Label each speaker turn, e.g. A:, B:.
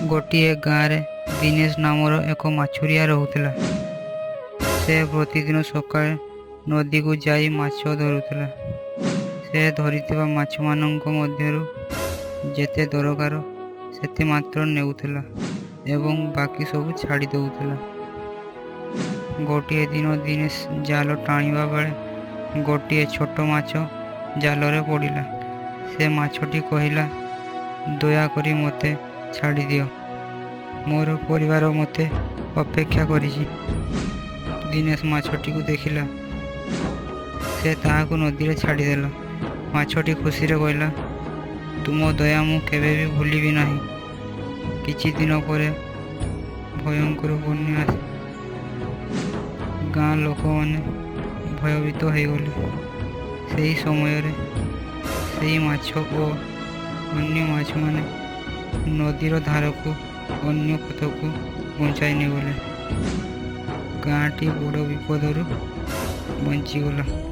A: ଗୋଟିଏ ଗାଁରେ ଦିନେଶ ନାମର ଏକ ମାଛୁରିଆ ରହୁଥିଲା। ସେ ପ୍ରତିଦିନ ସକାଳେ ନଦୀକୁ ଯାଇ ମାଛ ଧରୁଥିଲା। ସେ ଧରିଥିବା ମାଛମାନଙ୍କ ମଧ୍ୟରୁ ଯେତେ ଦରକାର ସେତେ ମାତ୍ର ନେଉଥିଲା ଏବଂ ବାକି ସବୁ ଛାଡ଼ି ଦେଉଥିଲା। ଗୋଟିଏ ଦିନ ଦିନେଶ ଜାଲ ଟାଣିବା ବେଳେ ଗୋଟିଏ ଛୋଟ ମାଛ ଜାଲରେ ପଡ଼ିଲା। ସେ ମାଛଟି କହିଲା, "ଦୟାକରି ମୋତେ ଛାଡ଼ିଦିଅ। ମୋର ପରିବାର ମୋତେ ଅପେକ୍ଷା କରିଛି।" ଦିନେଶ ମାଛଟିକୁ ଦେଖିଲା। ସେ ତାହାକୁ ନଦୀରେ ଛାଡ଼ିଦେଲା। ମାଛଟି ଖୁସିରେ କହିଲା, "ତୁମ ଦୟା ମୁଁ କେବେବି ଭୁଲିବି ନାହିଁ।" କିଛି ଦିନ ପରେ ଭୟଙ୍କର ବନ୍ୟା ଆସିଲା। ଗାଁ ଲୋକମାନେ ଭୟଭୀତ ହୋଇଗଲେ। ସେହି ସମୟରେ ସେହି ମାଛ ଓ ଅନ୍ୟ ମାଛମାନେ ନଦୀର ଧାରାକୁ ଅନ୍ୟ ପଥକୁ ଘୁଞ୍ଚାଇ ନେଇଗଲେ। ଗାଁଟି ବଡ଼ ବିପଦରୁ ବଞ୍ଚିଗଲା।